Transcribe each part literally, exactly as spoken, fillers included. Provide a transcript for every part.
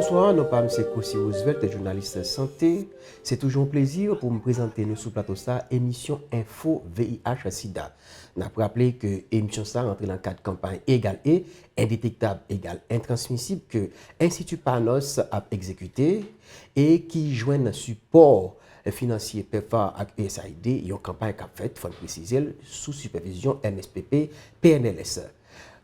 Bonswa, non pa m se Cossy Roosevelt, jounalis sante. Se toujou yon plezi pou m prezante nou sou plato sa emisyon Enfo V I H Sida. N ap raple ke emisyon sa rantre nan kad kanpay Egal E, Endetektab Egal Entransmisib ke Enstiti Panos ap egzekite e ki jwenn sipò finansye PEPFAR ak U S A I D, yon kanpay k ap fèt, fò n presize l, sou sipèvizyon M S P P P N L S.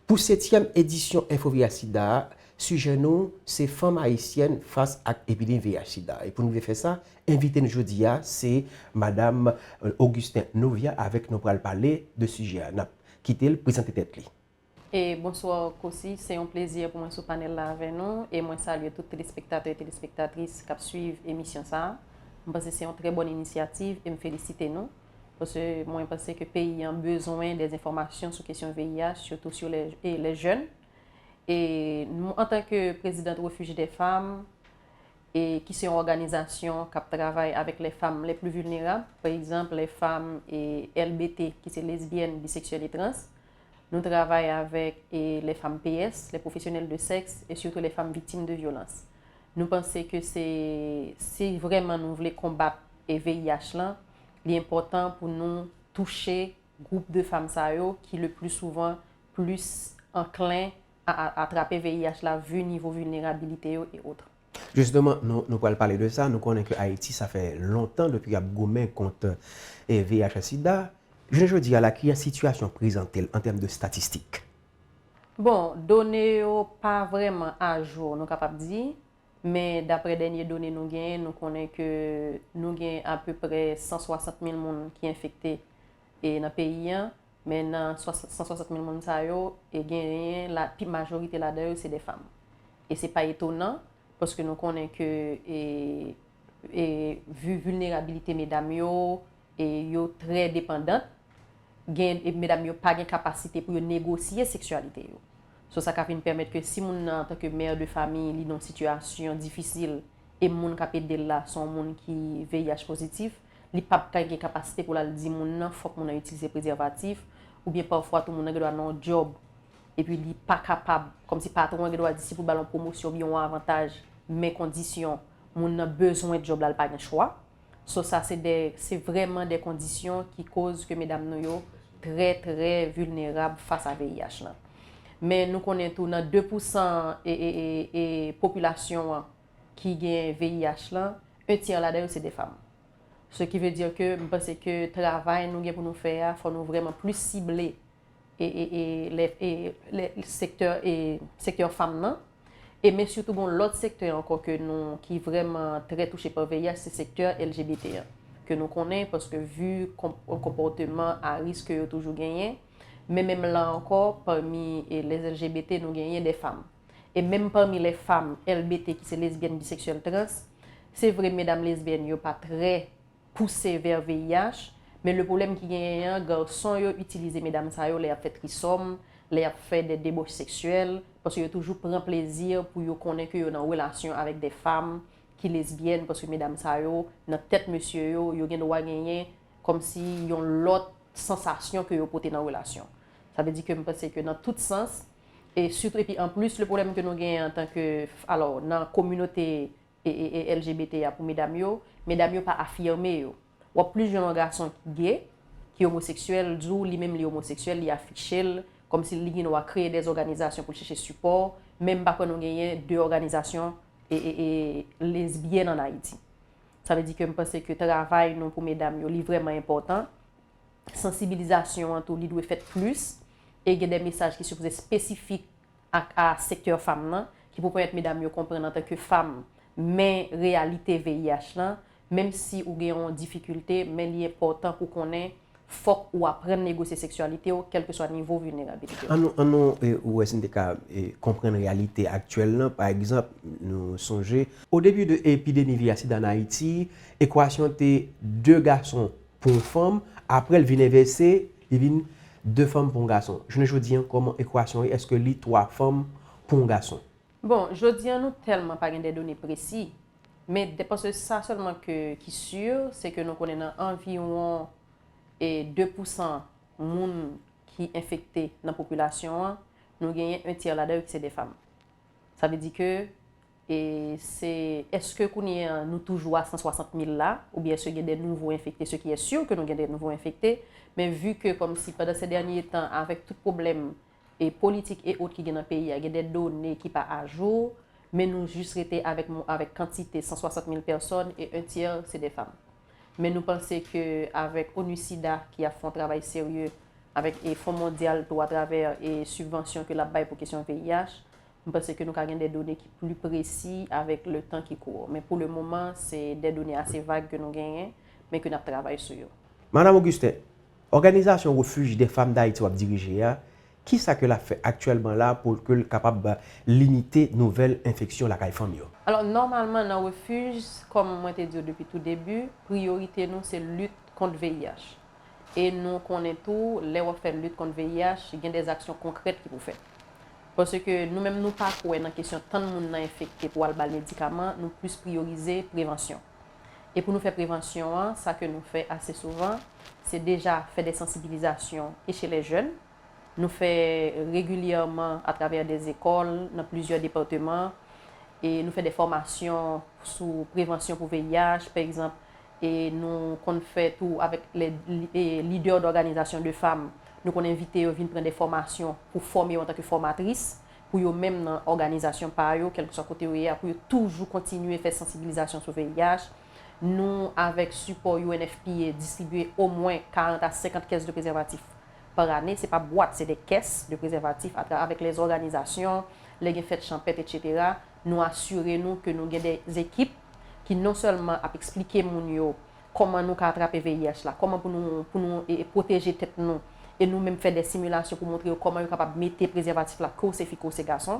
Pou setyèm edisyon Enfo V I H Sida a, sijè nou se fanm ayisyèn fas ak epidemi V I H Sida. E pou nou rive fè sa, envite nou jodi a se Madam, euh, Augustin Novia avèk nou pral pale de sijè a. N ap kite l prezante tèt li. E bonswa Cossy, se yon plezi pou mwen sou panèl la avè nou e mwen salye tout telespektatè e telespektatris k ap swiv emisyon sa a. M panse se yon trè bòn inisyativ e m felisite nou. Paske mwen panse ke peyi an bezwen de enfòmasyon sou kesyon V I H, sitou sou lè, e lè jèn. E nou, antanke prezidant Refuge des Femmes, e ki se yon òganizasyon k ap travay avèk les femmes les plus vulnérables, pa egzanp, les femmes e L B T, ki se lesbyèn, biseksyèl e trans, nou travay avèk e les femmes P S, les professionnels de sexe, e sitou les femmes victimes de violence. Nou panse ke se, si vrèman nou vle konbat e V I H lan, li enpòtan pou nou touche gwoup de fanm sa yo ki le pli souvan plis anklen a, a atrape V I H la, vi nivo vilnerabilite yo e otre. Jisteman, nou, nou pral pale de sa. Nou konnen ke Ayiti, sa fè lontan depi y ap goumen kont, eh, V I H sida. Jounen jodi a la, kijan sitiyasyon prezante l an tèm de estatistik? Bon, done yo pa vrèman ajou, nou kapab di, men daprè dènye done nou genyen, nou konnen ke nou gen apeprè san swasant mil moun ki enfekte e nan peyi an, men nan swa-, san swasant mil moun sa yo, e genyen la, pi majorite ladan yo se de fanm. E se pa etonan, paske nou konnen ke, e, e, vi vilnerabilite medam yo, e yo trè depandant, gen, e medam yo pa gen kapasite pou yo negosye seksyalite yo. So, sa ka vin pèmèt ke si moun nan, antanke mè de fami, li nan yon sitiyasyon difisil, e moun k ap ede l la se yon moun ki V I H pozitif, li p ap ka gen kapasite pou l al di moun nan fòk moun nan itilize prezèvatif, oubyen pafwa tou moun nan gen dwa nan yon djòb, epi li pa kapab, kòmsi patwon an gen dwa di si pou l ba l yon pwomosyon oubyen yon avantaj, men kondisyon moun nan bezwen djòb la, l pa gen chwa. So sa se de, se vrèman de kondisyon ki koz ke medam nou yo trè, trè vilnerab fas a V I H lan. Men nou konnen tou nan de pousan e, e, e, e popilasyon an ki gen V I H lan, en tyè ladan yo se de fanm. Ce qui veut dire que m panse ke travay nou gen pou nou fè a, fò nou vrèman plis sible e, e, e, lè, e, lè, sektè, e, sektè fanm nan. E men sitou gon lòt sektè ankò ke nou, ki vrèman trè touche pa V I H, se sektè L G B T an. Ke nou konnen, paske vi konp-, konpòteman a risk ke yo toujou genyen. Men menm la ankò, pami, e, les L G B T, nou genyen de fanm. E menm pami les femmes L B T ki se lesbyèn, biseksyèl, trans, se vre medam lesbyèn yo pa trè pouse vè V I H, men le pwoblèm ki genyen an, gason yo itilize medam sa yo lè y ap fè trisòm, lè y ap fè de debòch seksyèl, paske yo toujou pran plezi pou yo konnen ke yo nan relasyon avèk de fanm ki lesbyèn, paske medam sa yo, nan tèt mesye yo, yo gen dwa genyen kòmsi yon lòt sansasyon ke yo pote nan relasyon. Sa vle di ke m panse ke nan tout sans, e sitou, epi anplis, le pwoblèm ke nou genyen antanke, alò, nan kominote e, e, e L G B T a pou medam yo, medam yo pa afime yo. W ap plis jwenn yon gason ki ge, ki omoseksyèl, di w li menm li omoseksyèl, li afiche l, kòmsi li gen dwa kreye de òganizasyon pou l chèche sipò, men m pa kwè nou genyen de òganizasyon e, e, e lesbyèn ann Ayiti. Sa vle di ke m panse ke travay nou pou medam yo, li vrèman enpòtan. Sansibilizasyon an tou, li dwe fèt plis, e gen de mesaj ki sipoze espesifik ak a sektè fanm nan, ki pou pèmèt medam yo konprann antanke fanm, men reyalite V I H lan, menm si ou gen yon difikilte, men li enpòtan pou konnen fòk ou aprann negosye seksyalite w, kèlkeswa nivo vilnerabilite w. An nou, an nou, e, ou wè si n te ka, e, konprann reyalite aktyèl lan. Pa egzanp, nou sonje, o debi de epidemi V I H sida an Ayiti, ekwasyon te de gason pou yon fanm, apre l vin envèse, li vin de fanm pou yon gason. Jounen jodi an, kòman ekwasyon ye? Èske li twa fanm pou yon gason? Bon, jodi an, nou tèlman pa gen de done presi, men de, paske sa sèlman ke, ki si, se ke nou konnen nan anviwon, e, de pousan moun ki enfekte nan popilasyon an, nou genyen en tyè ladan yo ki se de fanm. Sa vle di ke E se, èske kounye a nou toujou a san swasant mil la, oubyen èske gen de nouvo enfekte, ce qui est sûr que nou gen de nouvo enfekte, men vi ke kòmsi pandan se dènye tan, avèk tout pwoblèm e politik e ot ki gen nan peyi a, gen de done ki pa ajou, men nou jis rete avèk, avèk kantite san swasant mil pèsòn e en tyè se de fanm. Men nou panse ke avèk ONUSIDA ki ap fè yon travay serye, avèk e Fon Mondyal tou atravè e sibvansyon ke l ap bay pou kesyon V I H, m panse ke nou ka gen de done ki pli presi avèk le tan ki kour. Men pou le moman, se de done ase vag ke nou genyen, men ke n ap travay sou yo. Madam Augustin, òganizasyon Refuge des Femmes d'Haïti w ap dirije a, kisa ke l ap fè aktyèlman la pou ke l kapab limite nouvèl enfeksyon lakay fanm yo? Alò, nòmalman, nan Refuge, kòm mwen te di w depi tou debi, priyorite nou se lit kont V I H. E nou konnen tou, lè w ap fè lit kont V I H, gen de aksyon konkrèt ki pou fèt. Paske nou menm, nou pa kwè nan kesyon tann moun nan enfekte pou al ba l medikaman, nou plis priyorize prevansyon. E pou nou fè prevansyon an, sa ke nou fè ase souvan, se deja fè de sansibilizasyon e chez les jeunes. Nou fè regilyèman atravè de zekòl nan plizyè depatman, e nou fè de fòmasyon sou prevansyon pou V I H, pa egzanp, e nou konn fè tou avèk le, e lidè dòganizasyon de fanm, nou konn envite yo vin pran de fòmasyon pou fòme yo antanke fòmatris, pou yo menm nan òganizasyon pa yo, kèlkeswa kote yo ye a, pou yo toujou kontinye fè sansibilizasyon sou V I H. Nou, avèk sipò U N F P A, distribye omwen karant a senkant kès de prezèvatif pa ane. Se pa bwat, se de kès de prezèvatif atra, avèk lèzòganizasyon, lè gen fèt chanpèt, etsetera. Nou asire nou ke nou gen de ekip ki non sèlman ap eksplike moun yo kòman nou ka atrape V I H la, kòman pou nou, pou nou e, e pwoteje tèt nou, e nou menm fè de similasyon pou montre yo kòman yo kapab mete prezèvatif la, ke w se fi, ke w se gason.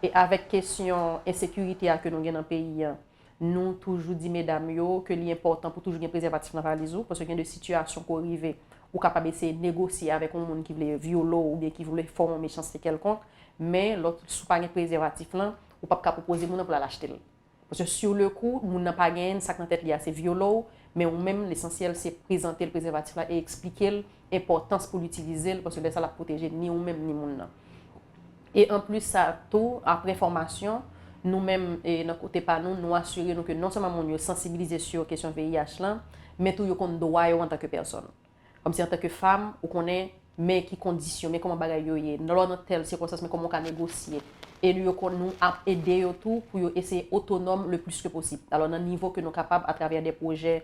E avèk kesyon ensekirite a ke nou gen nan peyi an, nou toujou di medam yo ke li enpòtan pou toujou gen prezèvatif nan valiz ou, paske gen de sitiyasyon ke w rive, ou kapab eseye negosye avèk yon moun ki vle vyole w oubyen ki vle fè w yon mechanste kèlkonk, men lòt, si w pa gen prezèvatif lan, ou p ap ka pwopoze moun nan pou l al achte l. Paske sur le coup, moun nan pa genyen l, sa k nan tèt li a se vyole w, men ou menm, lesansyèl se prezante l prezèvatif la e eksplike l enpòtans pou l itilize l, paske lè sa l ap pwoteje ni ou menm ni moun nan. E anplis sa tou, apre fòmasyon, nou menm, e, nan kote pa nou, nou asire nou ke non sèlman moun yo sansibilize sou kesyon V I H lan, men tou yo konn dwa yo antanke pèsòn. Kòmsi antanke fanm, ou konnen, men ki kondisyon, men kòman bagay yo ye. Lè w nan tèl sikonstans, men kòman w ka negosye. E nou, yo konn, nou ap ede yo tou pou yo eseye otonòm le plis ke posib. Alò, nan nivo ke nou kapab, atravè de pwojè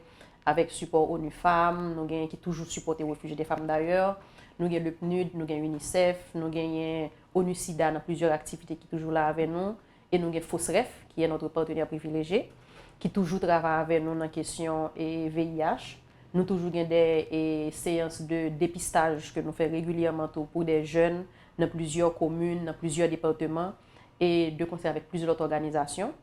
avèk sipò ONU Femmes, nou genyen ki toujou sipòte Refuge des Femmes d'ailleurs, nou gen le PNUD, nou gen UNICEF, nou genyen ONUSIDA nan plizyè aktivite ki toujou la avè nou. E nou gen Fosref, qui est notre partenaire privilégié, ki toujou travay avè nou nan kesyon e V I H. Nou toujou gen de e, seyans de depistaj ke nou fè regilyèman tou pou de jèn nan plizyè komin, nan plizyè depatman, e de konsè avèk plizyè lòt òganizasyon.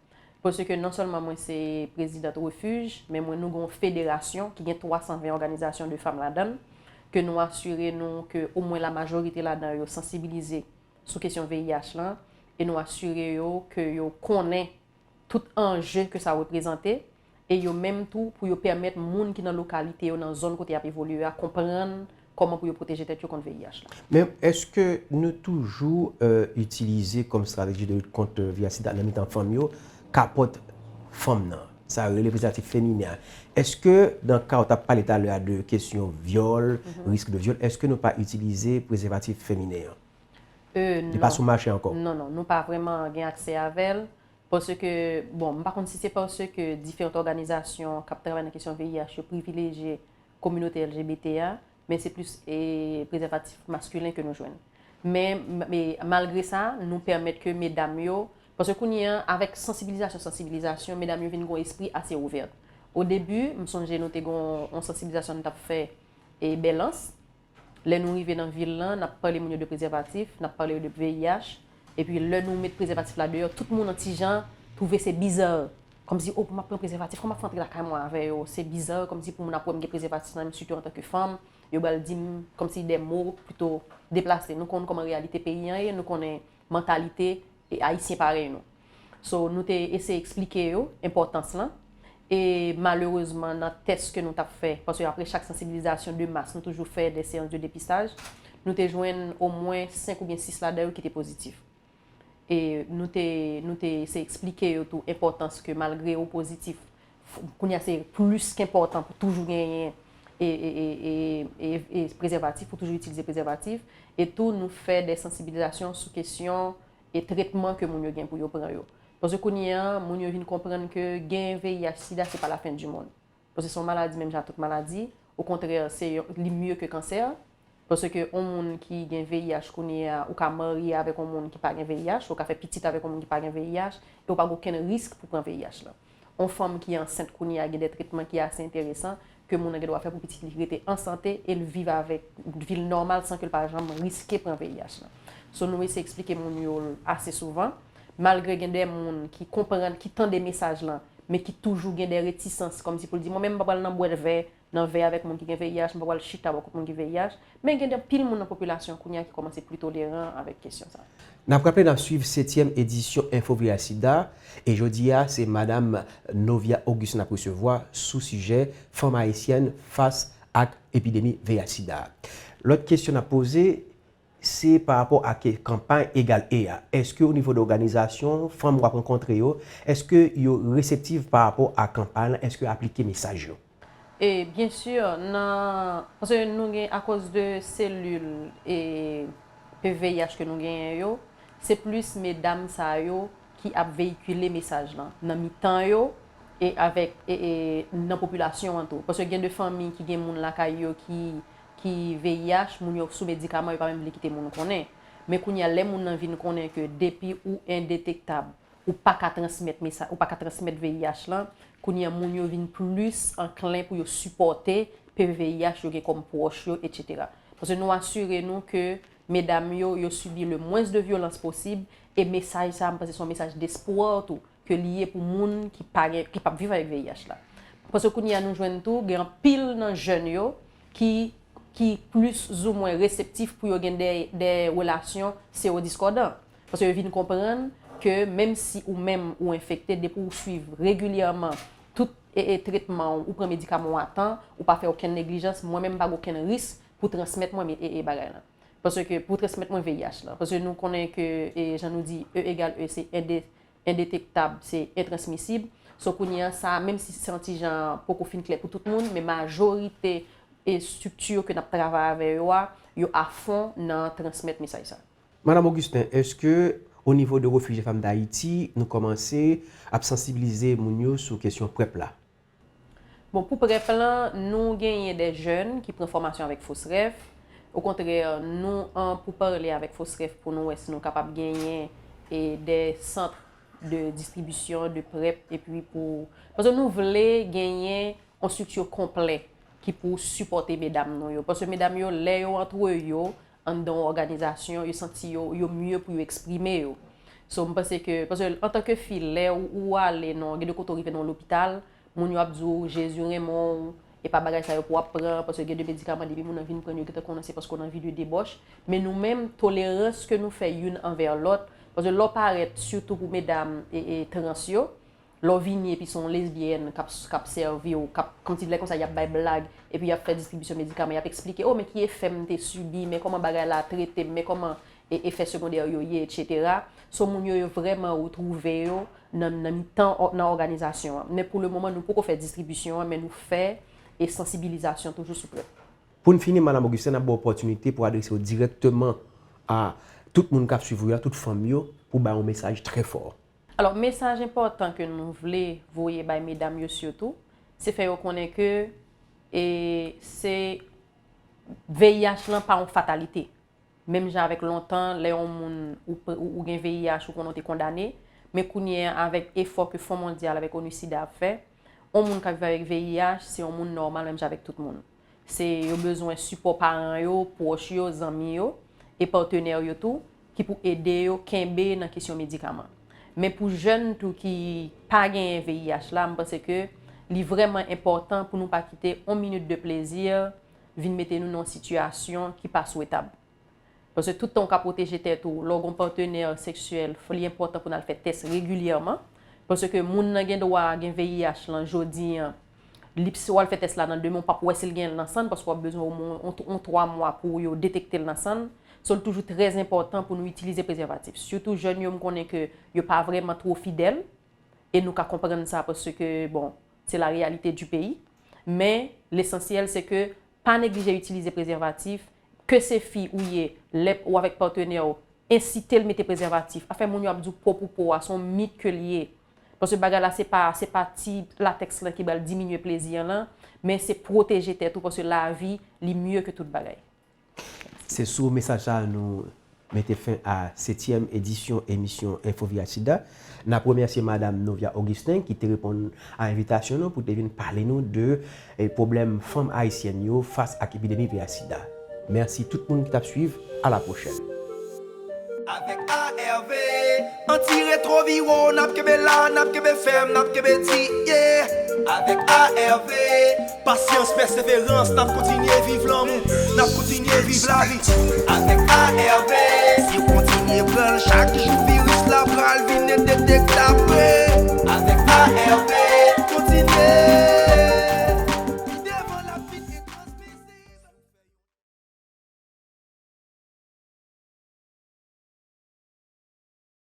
Paske non sèlman mwen se prezidant Refuge, men mwen nou gen yon federasyon ki gen twa san ven òganizasyon de fanm ladan l, ke nou asire nou ke omwen la majorite ladan yo sansibilize sou kesyon V I H lan, e nou asire yo ke yo konnen tout anje ke sa reprezante, e yo menm tou pou yo pèmèt moun ki nan lokalite yo, nan zòn kote y ap evolye a, konprann kòman pou yo pwoteje tèt yo kont V I H la. Men èske nou toujou euh, itilize kòm estrateji de lit kont V I H sida nan mitan fanm yo, kapòt fanm nan? Sa yo rele prezèvatif feminen an. Èske nan ka w t ap pale talè a de kesyon vyòl, risk de vyòl, èske nou pa itilize prezèvatif feminen an? Li pa sou mache ankò? Non, non, nou pa vrèman gen aksè avè l. Paske, bon, m pa konn si se paske diferan òganizasyon k ap travay nan kesyon V I H yo privilejye kominote L G B T a, men se plis e, prezèvatif maskilen ke nou jwenn. Men, m- e, malgre sa, nou pèmèt ke medam yo, paske kounye a, avèk sansibilizasyon, sansibilizasyon, medam yo vin gen yon espri ase ouvè. O debi, m sonje nou te gen yon sansibilizasyon nou t ap fè e Bèlans. Lè nou rive nan vil lan, n ap pale moun yo de prezèvatif, n ap pale yo de V I H, epi lè nou met prezèvatif la deyò, tout moun an ti jan twouve se biza. Kòmsi, o, pou m ap pran prezèvatif, kòman m ap fè antre lakay mwen avè yo? Se biza, kòmsi pou moun ap wè m gen prezèvatif nan men m, sitou antanke fanm, yo pral di m kòmsi de mo pito deplase. Nou konn kòman reyalite peyi an ye, nou konnen mantalite e Ayisyen parèy nou. So, nou te eseye eksplike yo enpòtans lan. E malerezman, nan tès ke nou t ap fè, paske apre chak sansibilizasyon de mas, nou toujou fè de seyans de depistaj, nou te jwenn omwen senk oubyen sis ladan yo ki te pozitif. E nou te, nou te eseye eksplike yo tou enpòtans ke malgre ou pozitif, kounye a se plis ke enpòtan pou toujou genyen e, e, e, e, e, e prezèvatif, pou toujou itilize prezèvatif. E tou, nou fè de sansibilizasyon sou kesyon e tretman ke moun yo gen pou yo pran yo. Paske kounye a, moun yo vin konprann ke gen V I H sida, se pa la fen di monn. Paske se yon maladi menm jan ak tout maladi. Okontrè, se yon, li mye ke kansè. Paske yon moun ki gen V I H kounye a, ou ka marye avèk yon moun ki pa gen V I H, ou ka fè pitit avèk yon moun ki pa gen V I H, e ou pa gen okenn risk pou pran V I H lan. Yon fanm ki ansent kounye a gen de tretman ki ase enteresan ke moun nan gen dwa fè pou pitit li rete an sante e l viv avèk, viv nòmal san ke l pa janm riske pran V I H lan. So nou eseye eksplike moun yo l ase souvan, malgre gen de moun ki konprann, ki tande mesaj lan, men ki toujou gen de retisans, kòmsi pou l di, mwen menm m pa pral nan bwè vè, nan vè avèk moun ki gen V I H, m pa pral chita bò kot moun ki V I H, men gen de anpil moun nan popilasyon kounye a ki kòmanse pli toleran avèk kesyon sa. N ap raple n ap swiv setyèm edisyon Enfo V I H Sida, e jodi a, se Madam Novia Augustin n ap resevwa sou sijè Fanm Ayisyèn fas ak epidemi V I H Sida. Lòt kesyon n ap poze, se pa rapò ak kanpay Egal E a. Èske o nivo de òganizasyon, fanm w ap rankontre yo, èske yo reseptif pa rapò ak kanpay lan, èske yo aplike mesaj yo? E byen si, nan, paske nou gen, akoz de selil e P V I H ke nou genyen yo, se plis medam sa yo ki ap veyikile mesaj lan nan mitan yo e avèk e, e nan popilasyon an tou. Paske gen de fanmi ki gen moun lakay yo ki, ki V I H, moun yo sou medikaman, yo pa menm vle kite moun konnen. Men kounye a, lè moun nan vin konnen ke depi ou endetektab, ou pa ka transmèt mesa-, ou pa ka transmèt V I H lan, kounye a moun yo vin plis anklen pou yo sipòte P V I H yo gen kòm pwòch yo, etsetera. Paske nou asire nou ke medam yo, yo sibi le mwens de vyolans posib, e mesaj sa a, m panse se yon mesaj despwa tou, ke li ye pou moun ki pa gen, ki p ap viv avèk V I H la. Paske kounye a nou jwenn tou, gen anpil nan jèn yo ki, ki plis ou mwen reseptif pou yo gen de, de relasyon sewodiskòdan. Paske yo vin konprann ke menm si ou menm ou enfekte, depi ou swiv regilyèman tout e, e tretman w, ou pran medikaman w a tan, ou pa fè okenn neglijans, mwen menm m pa gen okenn risk pou transmèt mwen e, e bagay lan. Paske pou transmèt mwen V I H lan. Paske nou konnen ke, e, jan nou di, E egal E se ende-, endetektab, se entransmisib. So kounye a sa, menm si se yon ti jan poko fin klè pou tout moun, men majorite e estrikti ke n ap travay avè yo a, yo afon nan transmèt mesaj sa. Madam Augustin, èske o nivo de Refuge des Femmes d'Haïti, nou kòmanse ap sansibilize moun yo sou kesyon prèp la? Bon, pou prèp lan, nou genyen de jèn ki pran fòmasyon avèk Fosref. Okontrè, nou an pou pale avèk Fosref pou nou wè si nou kapab genyen e de sant de distribisyon de prèp, epi pou, paske nou vle genyen yon estrikti konplè ki pou sipòte medam nou yo. Paske medam yo, lè yo antre yo anndan yon òganizasyon, yo santi yo, yo mye pou yo eksprime yo. So, m panse ke, paske antanke fi, lè ou, ou ale nan, gen de kote ou rive nan yon lopital, moun yo ap di w, Jezi renmen w, e pa bagay sa yo pou w ap pran, paske gen de medikaman, depi moun nan vin pran yo, gentan konnen se paske w nan vi de debòch. Men nou menm, tolerans ke nou fè youn anvè lòt, paske lè w parèt, sitou pou medam e, e trans yo, lè w vini epi se yon lesbyèn k ap, k ap sèvi w, k ap, kòmsi lè konsa y ap bay blag, epi y ap fè distribisyon medikaman, y ap eksplike, o, men ki efè m te sibi, men kòman bagay la trete m, men kòman e, efè segondè yo ye, etsetera. So, moun yo, yo vrèman retwouve yo nan, nan mitan ò-, nan òganizasyon an. Men pou le moman, nou poko fè distribisyon an, men nou fè e sansibilizasyon toujou sou prèp. Pou n fini, Madam Augustin, n ap ba w opòtinite pou adrese w dirèkteman a tout moun k ap swiv ou yo, tout fanm yo, pou bay yon mesaj trè fò. Alò, mesaj enpòtan ke nou vle voye bay medam yo sitou, se fè yo konnen ke, e, se V I H lan pa yon fatalite. Menm jan avèk lontan, lè yon moun ou, ou, ou gen V I H, ou konnen w te kondane, men kounye a, avèk efò ke Fon Mondyal avèk ONUSIDA ap fè, yon moun k ap viv avèk V I H, se yon moun nòmal menm jan avèk tout moun. Se yo bezwen sipò paran yo, pwòch yo, zanmi yo, e patnè yo tou, ki pou ede yo kenbe nan kesyon medikaman. Men pou jèn tou ki pa genyen V I H la, m panse ke li vrèman enpòtan pou nou pa kite yon minit de plezi vin mete nou nan yon sitiyasyon ki pa swetab. Paske tout tan w ka pwoteje tèt ou, lè w gen yon patnè seksyèl, fò li enpòtan pou n al fè tès regilyèman. Paske moun nan gen dwa gen V I H lan jodi an, li, si w al fè tès la nan demen, w p ap wè si l gen l nan san, paske w ap bezwen omwen yon, yon twa mwa pou yo detekte l nan san. So, l toujou trè enpòtan pou nou itilize prezèvatif. Sitou jèn yo, m konnen ke yo pa vrèman twò fidèl, e nou ka konprann sa paske, bon, se la réalité du pays. Men, lesansyèl, se ke pa neglije itilize prezèvatif, ke se fi ou ye, lè ou avèk patnè w, ensite l mete prezèvatif. Afè moun yo ap di w po pou po a, se yon mit ke l ye. Paske bagay la, se pa, se pa ti latèks lan ki pral diminye plezi an lan, men se pwoteje tèt ou, paske lavi, li mye ke tout bagay. Se sou mesaj sa a nou mete fen a setyèm edisyon emisyon Enfo Via Sida. N ap remèsye Madam Novia Augustin ki te reponn a envitasyon nou pou te vin pale nou de eh, pwoblèm fanm ayisyèn yo fas ak epidemi V I H sida. Mèsi tout moun ki t ap swiv. A la pwochèn. Avèk A R V, anti-retwoviwo, n ap kenbe la, n ap kenbe fèm, n ap kenbe di, yeah. Avèk A R V, pasyans, pèseverans, n ap kontinye viv lanmou, n ap kontinye viv lavi. Avèk A R V,